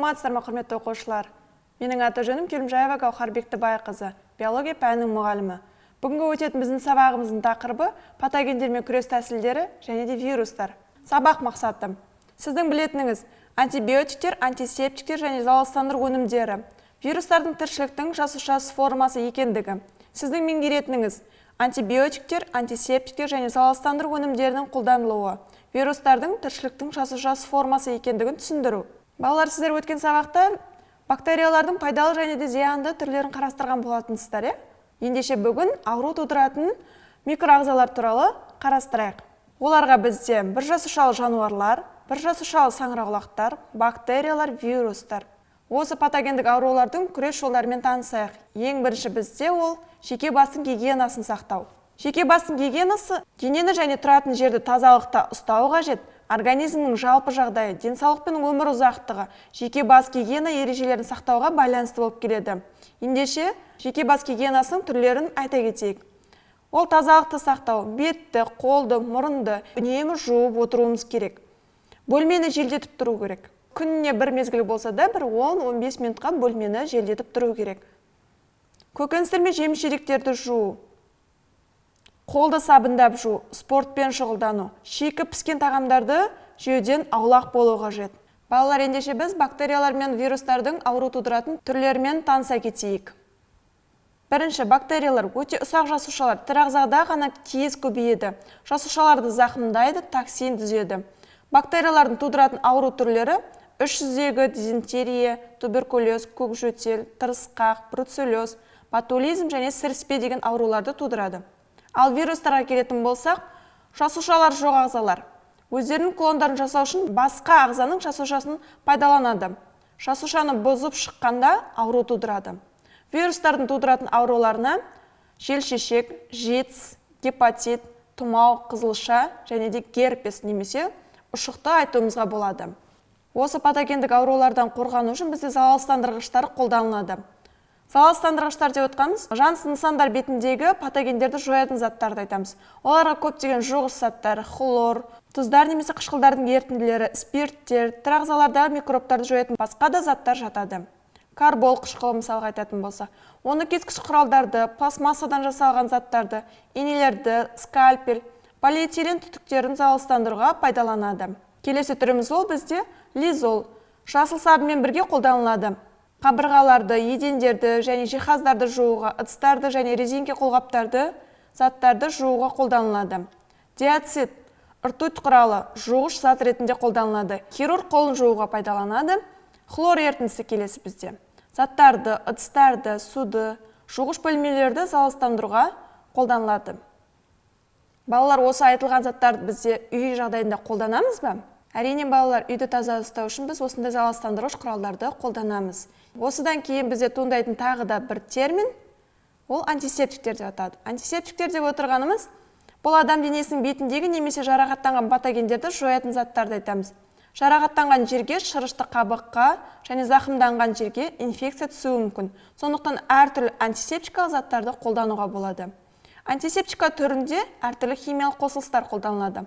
Саламатсыздар ма, құрметті оқушылар? Менің аты-жөнім Келімжаева Гаухар Бектібайқызы, биология пәнінің мұғалімі. Бүгінгі өтетін біздің сабағымыздың тақырыбы патогендермен күрес тәсілдері және де вирустар. Сабақ мақсаты. Сіздің білетініңіз антибиотиктер, антисептиктер және залалсыздандыру өнімдері. Вирустардың тіршіліктің жасушасыз формасы екендігі. Сіздің меңгеретініңіз антибиотиктер, антисептиктер және залалсыздандыру өнімдерінің қолданылуы. Вирустардың тіршіліктің жасушасыз формасы екендігін түсіндіру. Балалар, сіздер өткен сабақта бактериялардың пайдалы және де зиянды түрлерін қарастырған болатынсыздар, иә? Ендеше бүгін ауру тудыратын микроағзалар туралы қарастырайық. Оларға бізде бір жасушалы жануарлар, бір жасушалы саңырауқұлақтар, бактериялар, вирустар. Осы патогендік аурулардың күрес жолдарымен танысайық. Ең бірінші бізде ол жеке бастың гигиенасын сақтау. Жеке бастың гигиенасы денені және тұратын жерді тазалықта ұстау қажет. Организмнің жалпы жағдайы, денсаулық пен өмір ұзақтығы жеке бас гигиена ережелерін сақтауға байланысты болып келеді. Ендеше жеке бас гигиенасының түрлерін айта кетейік. Ол тазалықты сақтау, бетті, қолды, мұрынды үнемі жуып отыруымыз керек. Бөлмені желдетіп тұру керек. Күніне бір мезгіл болса да бір 10-15 минутқа бөлмені желдетіп тұру керек. Көкөністер мен жеміс-жидектерді жуу, қолды сабындап жуу, спортпен шұғылдану, шикі піскен тағамдарды жеуден аулақ болу қажет. Балалар, ендеше біз бактериялар мен вирустардың ауру тудыратын түрлерімен таныса кетейік. Бірінші, бактериялар өте ұсақ жасушалар, тірі ағзада ғана тез көбейеді. Жасушаларды зақымдайды, токсин түзеді. Бактериялардың тудыратын ауру түрлері үш жүздегі дизентерия, туберкулез, көкжөтел, тырысқақ, бруцеллез, ботулизм және сіріспе деген ауруларды тудырады. Ал вирустарға келетін болсақ, жасушалар жоқ ағзалар. Өздерінің клондарын жасау үшін басқа ағзаның жасушасын пайдаланады. Жасушаны бұзып шыққанда ауру тудырады. Вирустардың тудыратын ауруларына желшешек, ЖИТС, гепатит, тұмау, қызылша және де герпес немесе ұшықты айтуымызға болады. Осы патогендік аурулардан қорғану үшін бізде залалсыздандырғыштар қолданылады. Залалсыздандырғыштар деп отқанымыз жансыз нысандар бетіндегі патогендерді жоятын заттарды айтамыз. Оларға көптеген жуғыш заттар, хлор, тұздар немесе қышқылдардың ерітінділері, спирттер, тірі ағзалардағы микробтарды жоятын басқа да заттар жатады. Карбол қышқылы мысалға айтатын болса, оны кескіш құралдарды, пластмассадан жасалған заттарды, инелерді, скальпель, полиэтилен түтіктерін залалсыздандыруға пайдаланады. Келесі түріміз ол бізде лизол. Жасыл сабынмен бірге қолданылады. Қабырғаларды, едендерді және жиһаздарды жууға, ыдыстарды және резинке қолғаптарды, заттарды жууға қолданылады. Диацид, ртуть құралы, жуғыш зат ретінде қолданылады. Хирург қолын жууға пайдаланады. Хлор ерітіндісі келесі бізде. Заттарды, ыдыстарды, суды, жуғыш бөлмелерді залалсыздандыруға қолданылады. Балалар, осы айтылған заттарды бізде үй жағдайында қолданамыз ба? Әрине, балалар, үйді таза ұстау үшін біз осындай залалсыздандырғыш құралдарды қолданамыз. Осыдан кейін бізде туындайтын тағы да бір термин, ол антисептиктер деп аталады. Антисептиктер деп отырғанымыз, бұл адам денесінің бетіндегі немесе жарақаттанған патогендерді жоятын заттарды айтамыз. Жарақаттанған жерге, шырышты қабыққа және зақымданған жерге инфекция түсуі мүмкін. Сондықтан әртүрлі антисептикалық заттарды қолдануға болады. Антисептика түрінде әртүрлі химиялық қосылыстар қолданылады.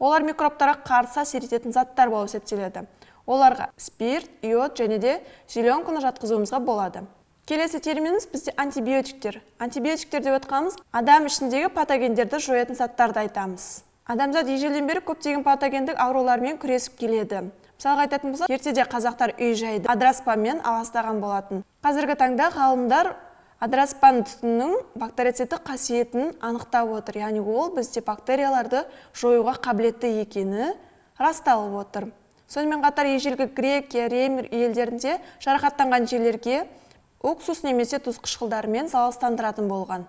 Олар микробтарға қарсы әсер ететін заттар болып есептеледі. Оларға спирт, йод және де зеленканы жатқызуымызға болады. Келесі терминіміз бізде антибиотиктер. Антибиотиктер деп отқанымыз адам ішіндегі патогендерді жоятын заттарды айтамыз. Адамзат ежелден бері көптеген патогендік аурулармен күресіп келеді. Мысалға айтатын болсақ, ертеде қазақтар үй жайды адыраспанмен аластаған болатын. Қазіргі таңда ғалымдар адыраспан түтінінің бактерицидтік қасиетін анықтап отыр. Яғни ол бізде бактерияларды жоюға қабілетті екені расталып отыр. Сонымен қатар ежелгі Грекия, Рим елдерінде жарақаттанған жерлерге уксус немесе тұз қышқылдарымен залалсыздандыратын болған.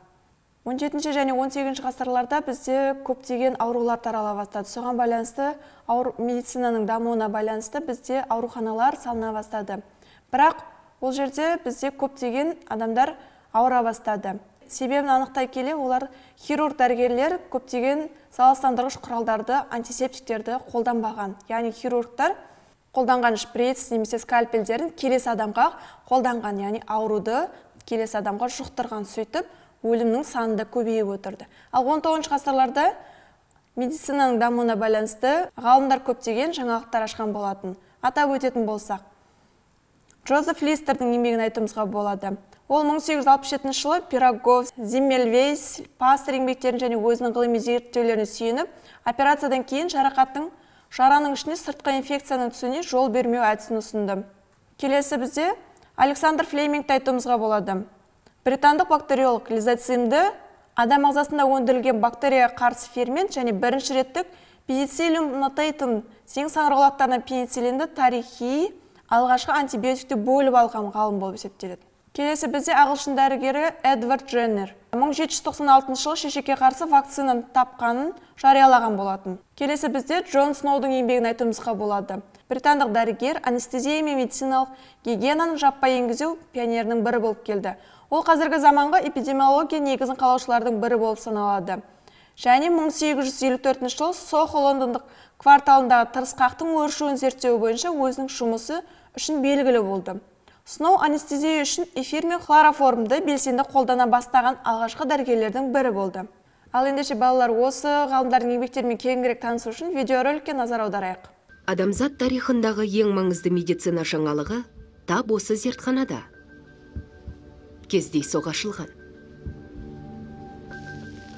17 және 18 ғасырларда бізде көптеген аурулар тарала бастады. Соған байланысты медицинаның дамуына байланысты бізде ауруханалар салына бастады. Бірақ ол жерде бізде көптеген адамдар ауыра бастады. Себебін анықтай келе, олар хирург дәрігерлер көптеген залалсыздандырғыш құралдарды, антисептиктерді қолданбаған. Яғни хирургтар қолданған шприц немесе скальпельдерін келесі адамға қолданған, яғни ауруды келесі адамға жұқтырған, сөйтіп өлімнің саны да көбейіп отырды. Ал 19 ғасырларда медицинаның дамуына байланысты ғалымдар көптеген жаңалықтар ашқан болатын. Атап өтетін болсақ, Джозеф Листердің еңбегін айтуымызға болады. Ол 1867 жылы Пирогов, Зиммельвейс, Пастер еңбектерін және өзінің ғылыми зерттеулеріне сүйеніп, операциядан кейін жарақаттың жараның ішіне сыртқы инфекцияның түсуіне жол бермеу әдісін ұсынды. Келесі бізде Александр Флемингті айтуымызға болады. Британдық бактериолог лизоцимді адам ағзасында өндірілген бактерияға қарсы фермент және бірінші реттік пенициллиум нотейтум зең саңырауқұлақтарынан пенициллинді тарихи алғашқы антибиотикті бөліп алған ғалым болып есептеледі. Келесі бізде ағылшын дәрігері Эдвард Дженнер 1796 жылы шешекке қарсы вакцинаны тапқанын жариялаған болатын. Келесі бізде Джон Сноудың еңбегін айтуымызға болады. Британдық дәрігер анестезия мен медициналық гигиенаны жаппай енгізу пионерінің бірі болып келді. Ол қазіргі заманғы эпидемиология негізін қалаушылардың бірі болып саналады. Және 1854 жылы Сохо лондондық кварталындағы тырысқақтың өршуін зерттеу бойынша өзінің жұмысы үшін белгілі болды. Сноу анестезия үшін эфир мен хлороформды белсенді қолдана бастаған алғашқы дәрігерлердің бірі болды. Ал ендеше балалар, осы ғалымдардың еңбектерімен кеңірек танысу үшін видеороликке назар аударайық. Адамзат тарихындағы ең маңызды медицина жаңалығы тап осы зертханада кездейсоқ ашылған.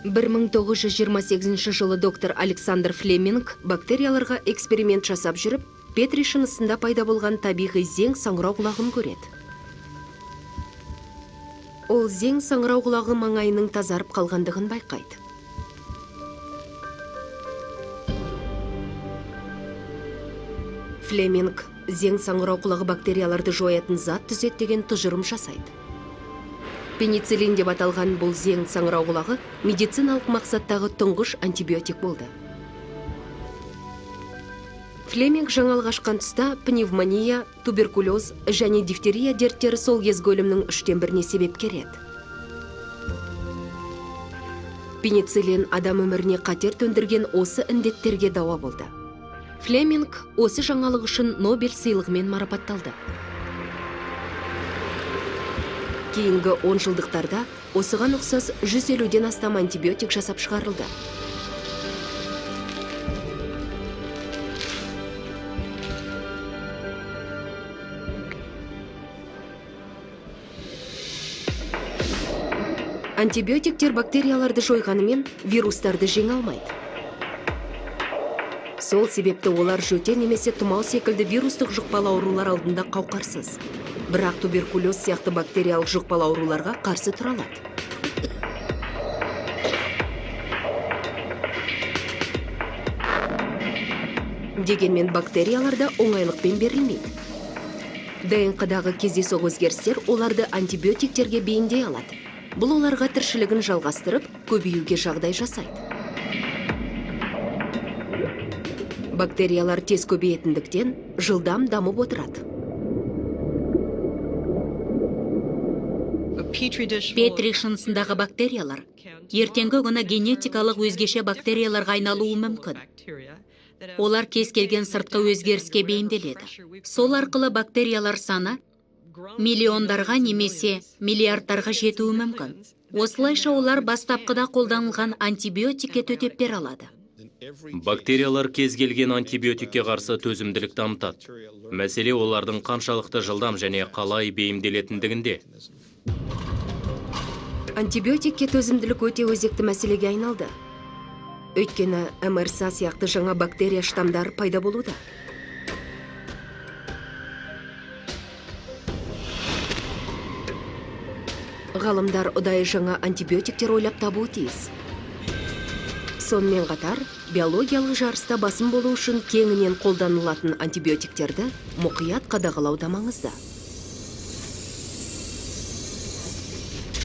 1928 жылы доктор Александр Флеминг бактерияларға эксперимент жасап жүріп, Петри шынысында пайда болған табиғи зең саңырауқұлағын көреді. Ол зең саңырауқұлағы маңайының тазарып қалғандығын байқайды. Флеминг зең саңырауқұлағы бактерияларды жоятын зат түзет деген тұжырым жасайды. Пенициллин деп аталған бұл зең саңырауқұлағы медициналық мақсаттағы тұңғыш антибиотик болды. Флеминг жаңалық ашқан тұста пневмония, туберкулез және дифтерия дерттері сол кезгі өлімнің 1/3 себепкер еді. Пенициллин адам өміріне қатер төндірген осы індеттерге дауа болды. Флеминг осы жаңалық үшін Нобель сыйлығымен марапатталды. Кейінгі 10 жылдықтарда осыған ұқсас 150-ден астам антибиотик жасап шығарылды. Антибиотиктер бактерияларды жойғанымен вирустарды жеңе алмайды. Сол себепті олар жөтел немесе тұмау секілді вирустық жұқпалы аурулар алдында қауқарсыз. Бірақ туберкулез сияқты бактериялық жұқпалы ауруларға қарсы тұра алады. Дегенмен бактериялар да оңайлықпен берілмейді. ДНК-дағы кездейсоқ өзгерістер оларды антибиотиктерге бейімдей алады. Бұл оларға тіршілігін жалғастырып, көбеюге жағдай жасайды. Бактериялар тез көбейетіндіктен жылдам дамып отырады. Петри шынысындағы бактериялар ертеңгі күні генетикалық өзгеше бактерияларға айналуы мүмкін. Олар кез келген сыртқы өзгеріске бейімделеді. Сол арқылы бактериялар саны миллиондарға немесе миллиардтарға жетуі мүмкін. Осылайша олар бастапқыда қолданылған антибиотикке төтеп бере алады. Бактериялар кез келген антибиотикке қарсы төзімділік дамытады. Мәселе олардың қаншалықты жылдам және қалай бейімделетіндігінде. Антибиотикке төзімділік өте өзекті мәселеге айналды. Өйткені МРСА сияқты жаңа бактерия штамдары пайда болуда. Ғалымдар ұдайы жаңа антибиотиктер ойлап табуы тиіс. Сонымен қатар, биологиялық жарыста басым болу үшін кеңінен қолданылатын антибиотиктерді мұқият қадағалау да маңызды.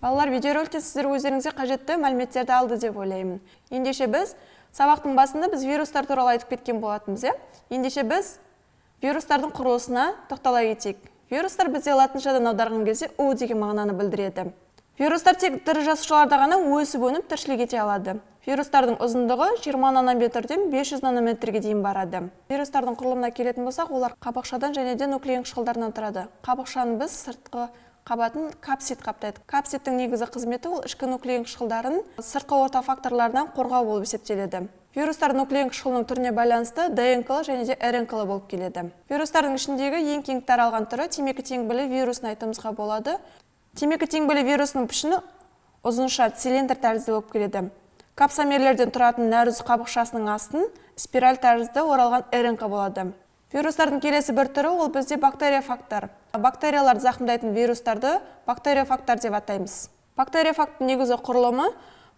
Балалар, видеороликте сіздер өздеріңізге қажетті мәліметтерді алды деп ойлаймын. Ендеше біз сабақтың басында біз вирустар туралы айтып кеткен болатынбыз, иә? Ендеше біз вирустардың құрылысына тоқтала кетейік. Вирустар бізде латыншадан аударған кезде У деген мағынаны білдіреді. Вирустар тек тірі жасушаларда ғана өсіп өніп тіршілік ете алады. Вирустардың ұзындығы 20 нанометрден 500 нанометрге дейін барады. Вирустардың құрылымына келетін болсақ, олар қабықшадан және де нуклеин қышқылдарынан тұрады. Қабықшаны біз сыртқы қабатын капсид қаптайды. Капсидтің негізгі қызметі ол ішкі нуклеин қышқылдарын сыртқы орта факторларынан қорғау болып есептеледі. Вирустар нуклеин қышқылының түріне байланысты ДНК-лы және де РНК-лы болып келеді. Вирустардың ішіндегі ең кең таралған түрі темекі теңбілі вирусын айтуымызға болады. Темекі теңбілі вирусының пішіні ұзынша цилиндр тәрізді болып келеді. Капсомерлерден тұратын нәруыз қабықшасының астын спираль тәрізді оралған РНК болады. Вирустардың келесі бір түрі ол бізде бактериофагтар. Бактерияларды зақымдайтын вирустарды бактериофагтар деп атаймыз. Бактериофагтың негізгі құрылымы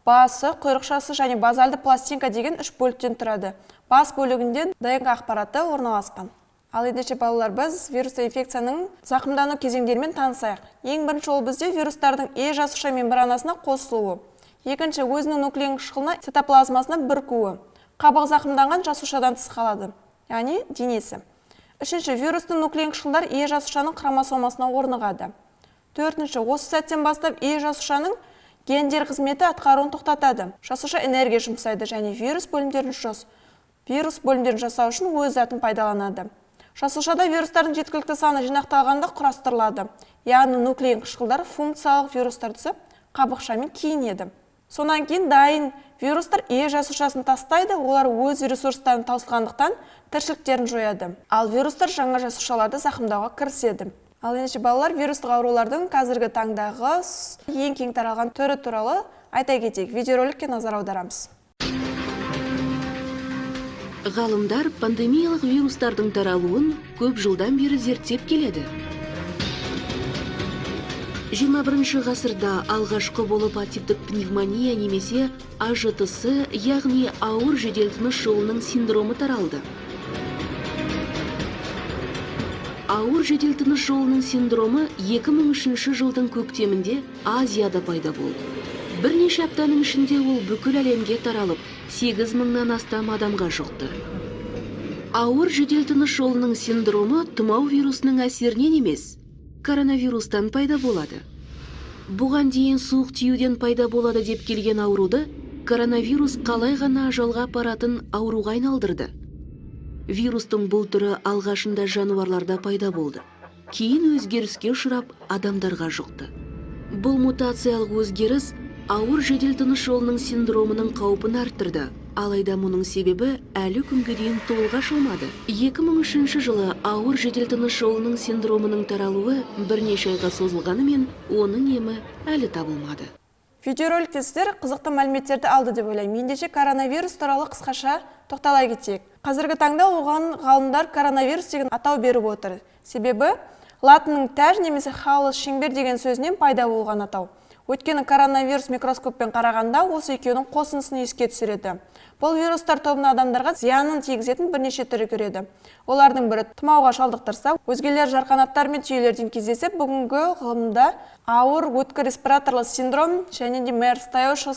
басы, құйрықшасы және базальды пластинка деген үш бөліктен тұрады. Бас бөлігінде ДНК ақпараты орналасқан. Ал ендеше балалар, біз вирусты инфекцияның зақымдану кезеңдерімен танысайық. Ең бірінші ол бізде вирустардың Е жасуша мембранасына қосылуы. Екінші, өзінің нуклеин қышқылына цитоплазмасына бірігуі. Қабығы зақымданған жасушадан тыс қалады, яғни денесі. Үшінші, вирустың нуклеин қышқылдары Е жасушаның хромосомасына орнығады. Төртінші, осы сәттен бастап Е жасушаның гендер қызметі атқаруын тоқтатады. Жасуша энергия жұмсайды және вирус бөлімдерін жасау үшін өз затын пайдаланады. Жасушада вирустардың жеткілікті саны жинақталғанда құрастырылады. Яғни нуклеин қышқылдары функциялық вирустар түсіп, қабықшамен киінеді. Сонан кейін дайын вирустар Е жасушасын тастайды, олар өз ресурстарын таусылғандықтан тіршіліктерін жояды. Ал вирустар жаңа жасушаларды зақымдауға кіріседі. Ал ендеше балалар, вирустық аурулардың қазіргі таңдағы ең кең таралған түрі туралы айта кетейік. Видеороликке назар аударамыз. Ғалымдар пандемиялық вирустардың таралуын көп жылдан бері зерттеп келеді. 21 ғасырда алғашқы болып атиптік пневмония немесе АЖТС, яғни ауыр жедел тыныс жолының синдромы таралды. Ауыр жедел тыныс жолының синдромы 2003 жылдың көктемінде Азияда пайда болды. Бірнеше аптаның ішінде ол бүкіл әлемге таралып, 8 мыңнан астам адамға жұқты. Ауыр жедел тыныс жолының синдромы тұмау вирусының әсерінен емес, коронавирустан пайда болады. Бұған дейін суық тиюден пайда болады деп келген ауруды коронавирус қалай ғана ажалға апаратын ауруға айналдырды. Вирустың бұл түрі алғашында жануарларда пайда болды. Кейін өзгеріске ұшырап, адамдарға жұқты. Бұл мутациялық өзгеріс ауыр жедел тыныс жолының синдромының қаупін арттырды. Алайда мұның себебі әлі күнге дейін толық ашылмады. 2003 жылы ауыр жедел тыныс жолының синдромының таралуы бірнеше айға созылғанымен, оның емі әлі табылмады. Видеороликте сіздер қызықты мәліметтерді алды деп ойлаймын. Ендеше коронавирус туралы қысқаша тоқтала кетейік. Қазіргі таңда оған ғалымдар коронавирус деген атау беріп отыр. Себебі латынның тәж немесе халыс шеңбер деген сөзінен пайда болған атау. Өйткені коронавирус микроскоппен қарағанда осы екеуінің қосындысын еске түсіреді. Бұл вирустар тобына адамдарға зиянын тигізетін бірнеше түрі кіреді. Олардың бірі тұмауға шалдықтырса, өзгелері жарқанаттар мен түйелерден кездесіп, бүгінгі ғылымда ауыр өткір респираторлық синдром және де МЕРС,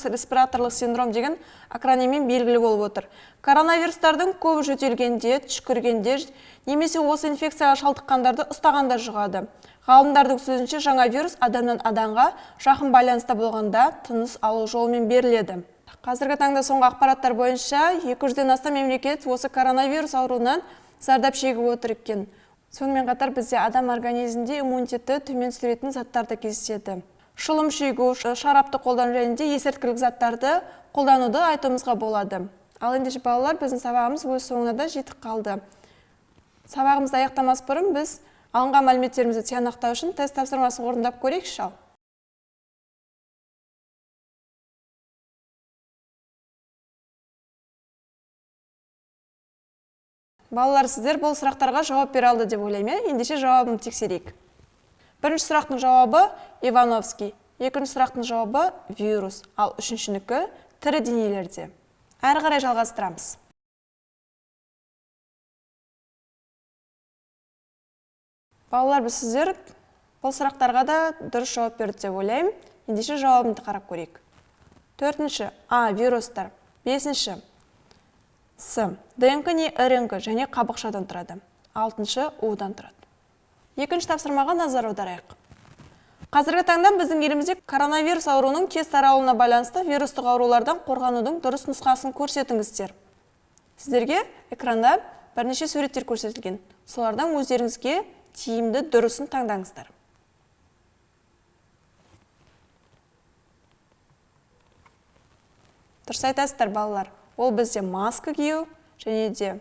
респираторлық синдром деген акрониммен белгілі болып отыр. Коронавирустардың көбі жөтелгенде, түшкіргенде немесе осы инфекцияға шалдыққандарды ұстағанда жұғады. Ғалымдардың сөзінше, жаңа вирус адамнан адамға жақын байланыста болғанда тыныс алу жолымен беріледі. Қазіргі таңда соңғы ақпараттар бойынша 200-ден астам мемлекет осы коронавирус ауруынан зардап шегіп отыр екен. Сонымен қатар бізде адам организмінде иммунитетті төмен түсіретін заттар да кездеседі. Шылым шегу, шарапты қолдану және де есірткілік заттарды қолдануды айтуымызға болады. Ал ендеше балалар, біздің сабағымыз өз соңына да жетіп қалды. Сабағымызды аяқтамас бұрын біз алынған мәліметтерімізді тиянақтау үшін тест тапсырмасын орындап көрейікші. Балалар, сіздер бұл сұрақтарға жауап бере алды деп ойлаймын. Ендеше жауабын тексерейік. Бірінші сұрақтың жауабы Ивановский, екінші сұрақтың жауабы вирус, ал үшіншінікі тірі денелерде. Әрі қарай жалғастырамыз. Балалар, біз сіздер бұл сұрақтарға да дұрыс жауап берді деп ойлаймын. Ендеше жауабымды қарап көрейік. Төртінші, А, вирустар. Бесінші, С, ДНК не РНК және қабықшадан тұрады. Алтыншы, У-дан тұрады. Екінші тапсырмаға назар аударайық. Қазіргі таңда біздің елімізде коронавирус ауруының тез таралуына байланысты вирустық аурулардан қорғанудың дұрыс нұсқасын көрсетіңіздер. Сіздерге экранда бірнеше суреттер көрсетілген. Солардан өздеріңізге тиімді дұрысын таңдаңыздар. Дұрыс айтасыздар, балалар. Ол бізде маска кию және де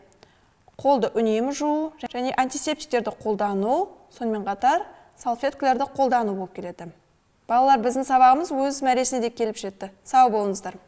қолды үнемі жуу және антисептиктерді қолдану, сонымен қатар салфеткаларды қолдану болып келеді. Балалар, біздің сабағымыз өз мәресіне де келіп жетті. Сау болыңыздар.